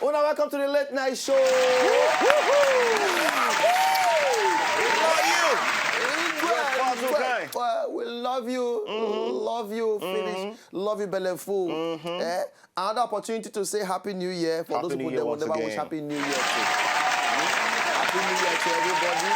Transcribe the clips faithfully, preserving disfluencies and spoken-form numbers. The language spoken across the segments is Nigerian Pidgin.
Una, welcome to the late night show. We love you. Well, we love you. Love you. Finish. Love you, belly full. Eh? Another opportunity to say Happy New Year for those people that will never wish Happy New Year to. Happy New Year to everybody.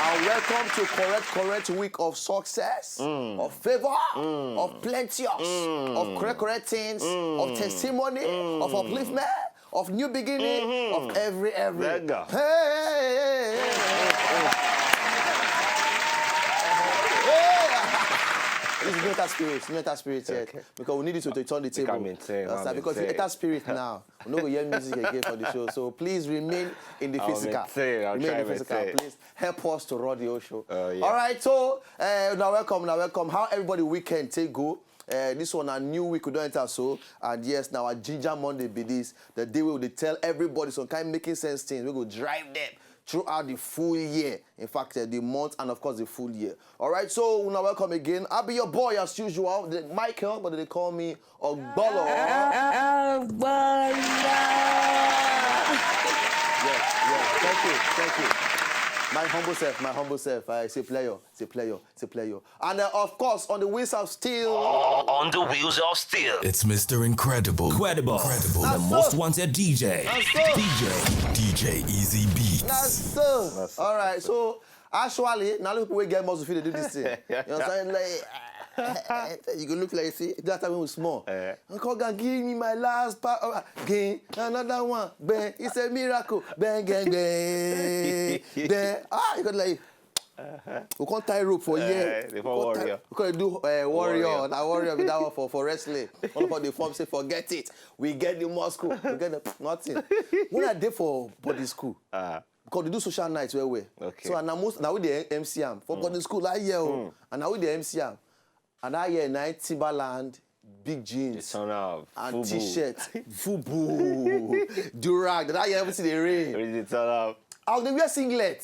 And welcome to correct, correct week of success, of favor, of plenty of, of correct, correct things, of testimony, of upliftment, of new beginning, of every, every. Hey, hey, hey, hey, hey. Hey. It's New Enter Spirit, New Enter Spirit here. Okay. Because we need you to, to turn the table. Because New Enter Spirit now. We no go hear music again for the show. So please remain in the physical. Remain in the physical. Please help us to run the whole show. All right, so, uh, now welcome, now welcome. How everybody weekend take go? Uh, this one a new week we don enter so, and yes, now our Ginger Monday be this, the day we will tell everybody some kind making sense things. We go drive them throughout the full year. In fact, uh, the month and of course the full year. All right, so now welcome again. I'll be your boy as usual, the Michael, but they call me Ogbolo. Yes, yes, thank you, thank you. My humble self, my humble self. I say player, say player, say player. And uh, of course, on the wheels of steel. On the wheels of steel. It's Mister Incredible. Incredible. Incredible. The most wanted D J. D J. D J Easy Beats. All right, so actually, now look where get muscle fit to do this thing. You know what I'm saying? Like, you go look like, see, that time we small. Eh. Uncle Gan, give me my last part. Oh, again, another one. Bang. It's a miracle. Bang, gang, bang. Bang. Ah, you got like, we can't tie rope for here. We can't do uh, warrior. Warrior. That warrior with that one for, for wrestling. All about the form say forget it. We get the muscle. We get the nothing. When I did for body school, because they do social nights where we. Okay. So and I most now with the M C M for body school that year, and now with the M C M, and that year night Timberland, big jeans, and t-shirt, fubu, durag. That year everything they rain. Really turn up. I was dey wear singlet.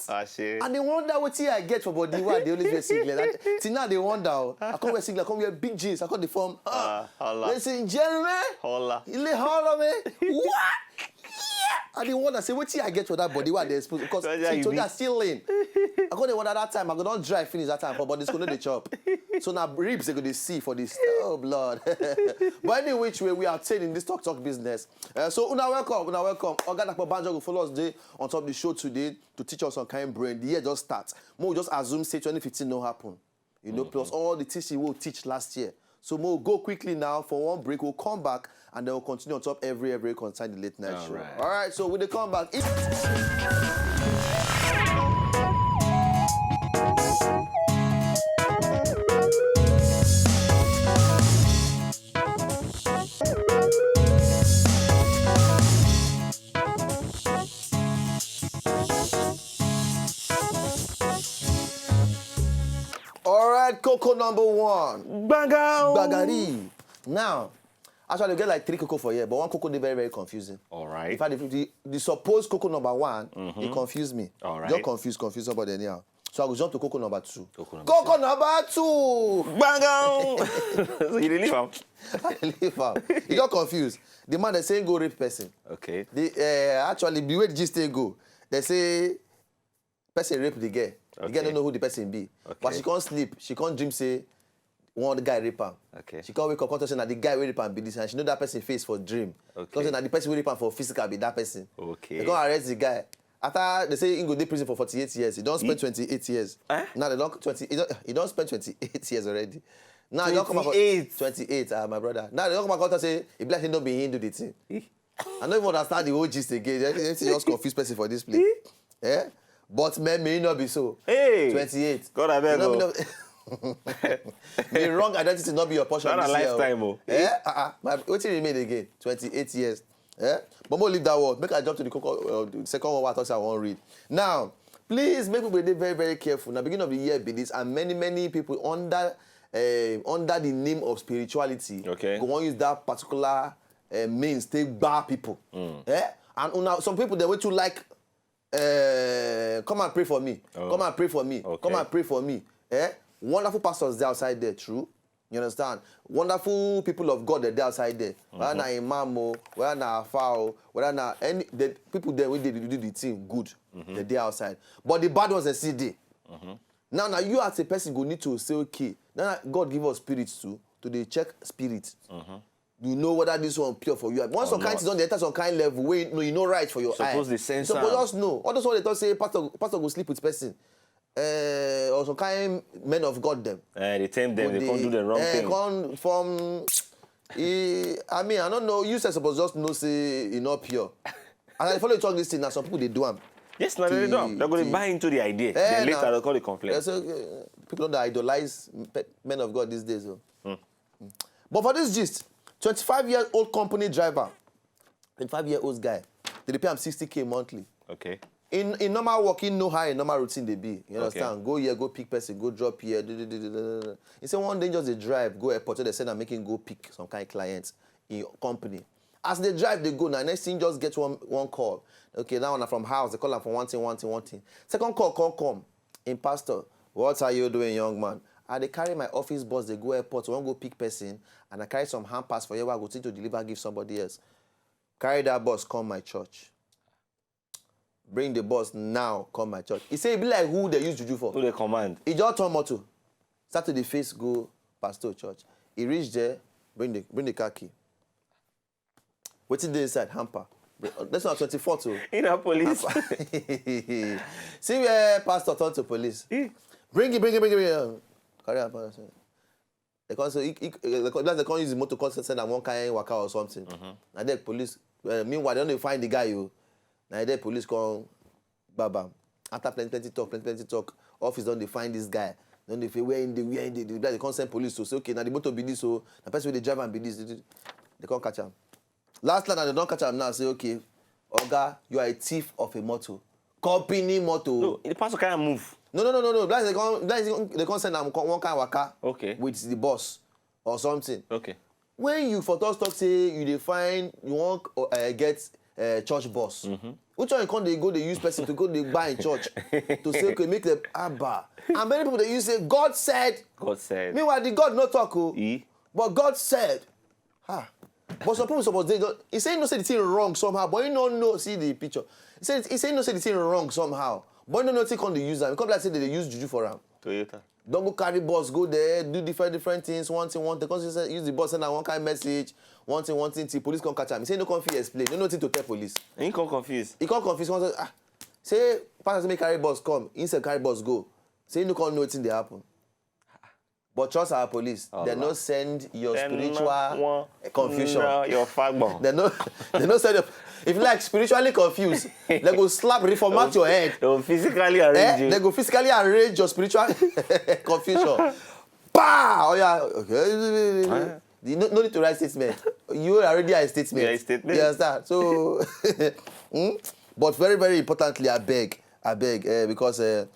And they wonder what I get for body. Why they always wear singlet? And till now they wonder. Oh. I can't wear singlet. I can't wear big jeans. I can't deform. Uh, ladies and gentlemen, holla. You lay holla me. What? Yeah. I didn't want to say what I get for that body. Why they expose? Because till today I still lean. I got the one at that time. I got not dry finish that time for body school. No, they chop. So now ribs they go to see for this. Oh blood. But any which way we are in this talk talk business. Uh, so una welcome, una welcome. Oga Dapo Banjo go follow us dey on top of the show today to teach us some kind brain. The year just start. Mo just assume say twenty fifteen no happen. You know, plus all the teaching we teach last year. So we'll go quickly now for one break. We'll come back and then we'll continue on top every every concern the late night show. All right, so when they come back, All right, coco number one. Gbagao. Gbagari. Now, actually, we get like three coco for here, but one coco dey very, very confusing. All right. In fact, the, the, the supposed coco number one, it confused me. All right. Just confuse, confuse somebody anyhow. So I go jump to coco number two. Coco number two. Coco number two. Gbagao. So you dey leave am? I leave am. You just confused. The man they say go rape person. Okay. The uh, actually the way the gist take go, they say person rape the girl. The girl don't know who the person be. But she can't sleep. She can't dream say one guy rape am. Okay. She can't wake up, can't say na the guy wey rape am be this, and she know that person face for dream. Okay. Because na the person wey rape am for physical be that person. Okay. They can't arrest the guy. After they say he go dey prison for forty-eight years, he don't spend twenty-eight years. Eh? Now they don't twenty. He don't, he don't spend twenty-eight years already. Now he don't come out for twenty-eight. Twenty-eight, ah, my brother. Now they don't come out and say he black. He don't be him do the thing. I don't even understand the whole gist again. They, they just confuse person for this place. Eh? But man, may e no be so. Hey, twenty-eight. God abeg No, o. no. The wrong identity no be your portion Not a this year o. Lifetime o. Eh? Uh-uh. My, wetin remain again? twenty-eight years. Eh? But mo leave that one. Make I jump to the koko, uh, the second one wey I talk say I wan read. Now, please make people dey very, very careful. Na beginning of the year be this, and many, many people under uh, under the name of spirituality Okay. go wan use that particular uh, means take gba people. Eh? And una, some people dem wey too like uh, come and pray for me. Come and pray for me. Okay. Come and pray for me. Eh? Wonderful pastors dey outside there, true. You understand? Wonderful people of God dey outside there. Whether na imam o, whether na afa o, whether na any the people there wey dey do the thing good, they dey outside. But the bad ones dey still dey. Now, now you as a person go need to say, okay, now God give us spirits too to dey check spirit. You know whether this one pure for you. Once some kind things don dey enter some kind level wey no, you no right for your eye. Suppose dey sense You suppose am. Just know. All those one dey talk say pastor, pastor go sleep with person, uh, or some kind men of God dem. Eh, they tempt them. They can't do the wrong Eh, thing. Come from. Eh, I mean, I don't know. You sef suppose just know say e no pure. As I follow you talk this thing now, some people dey do am. Yes, na they do am. They're going to buy into the idea. Eh, Then later na. They'll call the complaint. Yes, uh, people don dey idolize pe- men of God these days. Oh. But for this gist, twenty-five year old company driver, twenty-five year old guy, they dey pay am sixty K monthly. Okay. In in normal work, he know how a normal routine dey be. You understand? Go here, go pick person, go drop here. Do, do, do, do, do, do, do. He say one day just dey drive go airport, so they send am make him go pick some kind clients in your company. As they drive, they go now. Next thing, just get one one call. Okay, that one na from house. They call am for one thing, one thing, one thing. Second call come come. In pastor, what are you doing, young man? I dey carry my office bus dey go airport. I wan go pick person, and I carry some hampers for here wey I go take to deliver give somebody else. Carry that bus come my church. Bring the bus now, come my church. He say e be like who they use juju for. Who they command? He just turn motor, start to the face go pastor church. He reach there, bring the bring the car key. Wetin dey inside hamper? That's not twenty-four too. In a police. See where pastor turn to police. Bring it, bring it, bring it, bring it. Carry am. They come say, he, he, they come, they come use the motor come send am one kind waka or something. Na there police. Uh, meanwhile, they don't find the guy. You, na there police come gbab am. After plenty, plenty talk, plenty, plenty talk, office don dey find this guy. Don dey feel where him dey, where him dey. The guy dey come send police to say, okay, na the motor be this, so na person wey dey drive am be this. They come catch am. Last line, they don catch am now. Say, okay, oga, you are a thief of a motor, company motor. No, the pastor can't move. No, no, no, no, no. That's they come, that's they come send am co- one kind waka. Okay. With the boss or something. Okay. When you for talk talk say you dey find you wan uh, get uh, church bus. Which one you come dey go dey use person to go dey buy in church to say okay make them abba. And many people dey use say God said. God said. Meanwhile, the God no talk o. E. But God said, ah. But some people suppose dey don. He say he know say the thing wrong somehow, but he no know see the picture. He say he say he know say the thing wrong somehow, but he no know wetin come dey use am. He come be like say they dey use juju for am. Toyota. Don go carry bus go there, do different different things, one thing, one thing. Come say use the bus send am one kind message, one thing, one thing till police come catch am. He say he no come fit explain, he no know wetin to tell police. And he come confused. He come confuse one say ah, say pastor say make carry bus come, he sef carry bus go. Say he no come know wetin dey happen. But trust our police, dem no send your Dem no spiritual wan confusion. No, your fagbon. Dem no, dem no send your. If you like spiritually confused, dem go slap reformat your head. They will physically Eh? arrange you. Dem go physically arrange your spiritual confusion. Bah! Oh yeah, okay. You no, no need to write statement. You already are a statement. You are a statement. You understand? So, hmm? But very, very importantly, I beg, I beg, uh, because uh,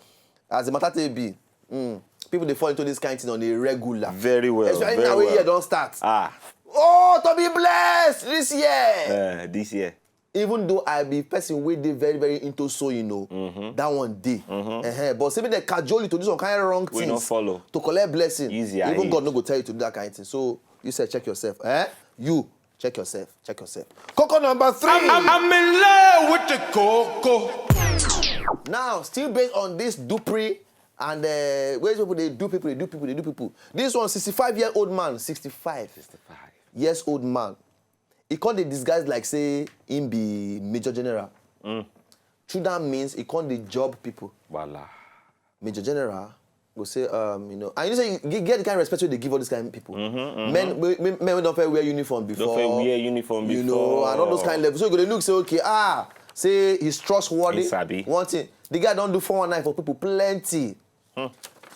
as the matter take be, mm, people dey fall into this kind thing on a regular. Very well, Especially very now wey well. Year don start. Ah. Oh, to be blessed this year. Uh, this year. Even though I be person wey dey very very into sowing o, that one dey. Uh-huh. But say make dem cajole to do some kind of wrong We things no follow. To collect blessing. Easy, Even aye. God no go tell you to do that kind of thing. So you sef check yourself. Eh? You check yourself. Check yourself. Koko number three. I'm, I'm in love with the coco. Now, still based on this dupery and uh, where people dey do people, they do people, they do people. This one, sixty-five year old man, sixty-five years old man. He come dey disguise like say him be major general. Through that means, he come dey job people. Voila. Major general go say, um, you know, and you know say you get the kind of respect wey they give all these kind of people. Men, men, men wey don fit wear uniform before. Don fit wear uniform You before. Know, and all those kind of levels. So you go dey look say, okay, ah, say he's trustworthy. He sabi. One thing. The guy don do four one nine for people plenty.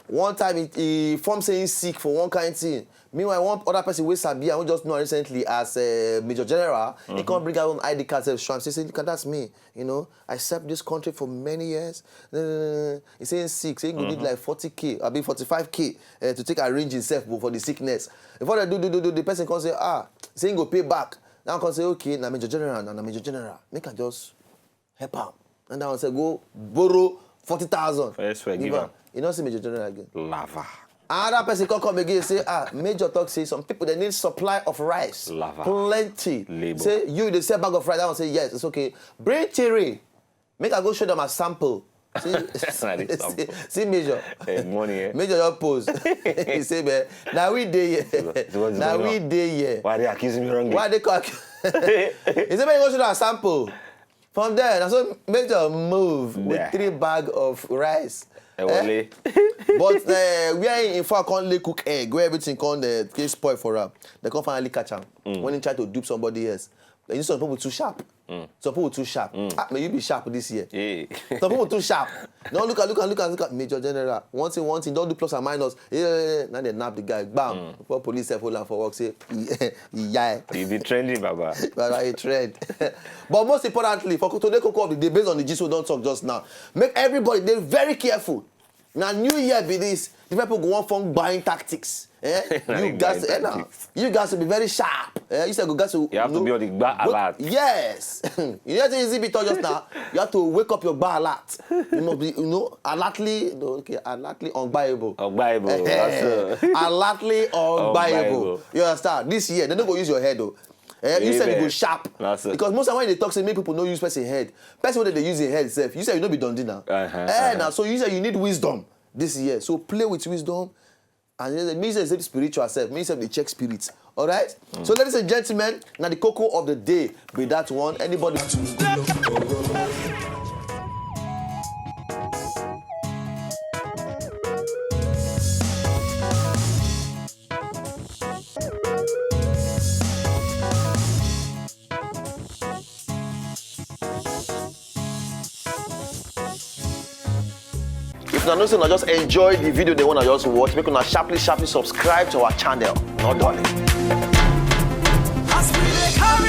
One time he, he form say he sick for one kind thing. Meanwhile, one other person wey sabi am, we just know am recently as uh, Major General, he come bring out one I D card sef show am. Say, say, look at, that's me. You know, I served this country for many years. No, no, no, no. He say he sick. Say he go need like forty K, I mean forty-five K uh, to take arrange himself for the sickness. Before they do, do, do, do, the person come say, ah, say he go pay back. Now come say, okay, na Major General, na, na Major General. Make I just help am. And that one say, go borrow forty thousand. First way, give am. You don't see Major General again. Lava. Another person come come again say, ah, Major talk say some people they need supply of rice. Lava. Plenty. Labor. Say you dey sell bag of rice. That one say, yes, it's okay. Bring three. Make I go show them a sample. See, see, see Major. Hey, money, eh? Major your pose. He say, man, now we dey here. So what is going on? Now we dey here. Why they accusing me wrongly? Why they call? He say, make I go show them a sample. From there, na so Major move with three bag of rice. Eh? But uh, where in fact come lay cook egg, where everything come the case spoil for am. They come finally catch am when he try to dupe somebody else. You know some people too sharp. Some people too sharp. Ah, may you be sharp this year. Some people too sharp. No, look at, look at, look at, look at Major General. One thing, one thing, don't do plus and minus. Yeah, yeah, yeah. Now they nab the guy. Bam. Before police sef hold am for work, say, yeah. You be trending, Baba. Baba, you trend. But most importantly, for today, koko of the day, based on the gist we don talk just now, make everybody dey very careful. Na new year be this. Different people go wan form buying tactics. Eh? You guys, eh, now, you guys to be very sharp. Eh? You said you guys to, you have to be on the gba alert. Yes. You know the easy bit just now. You have to wake up your gba alert. You must be, you know, alertly, no, okay, alertly unbuyable. Unbuyable. Alertly unbuyable. You understand? This year, they no go use your head though. Eh, you said you go sharp. Because most of when they talk, say make people no use person head. Person wey dey use him head sef. You said you no be Dundee now. Eh, now so you said you need wisdom this year. So play with wisdom. And you say, me say spiritual self. Me say they check spirits. All right. So ladies and gentlemen, now the koko of the day be that one. Anybody? If una know say una just enjoy the video, they wanna just watch, make una sharply, sharply subscribe to our channel. No darling. As we dey carry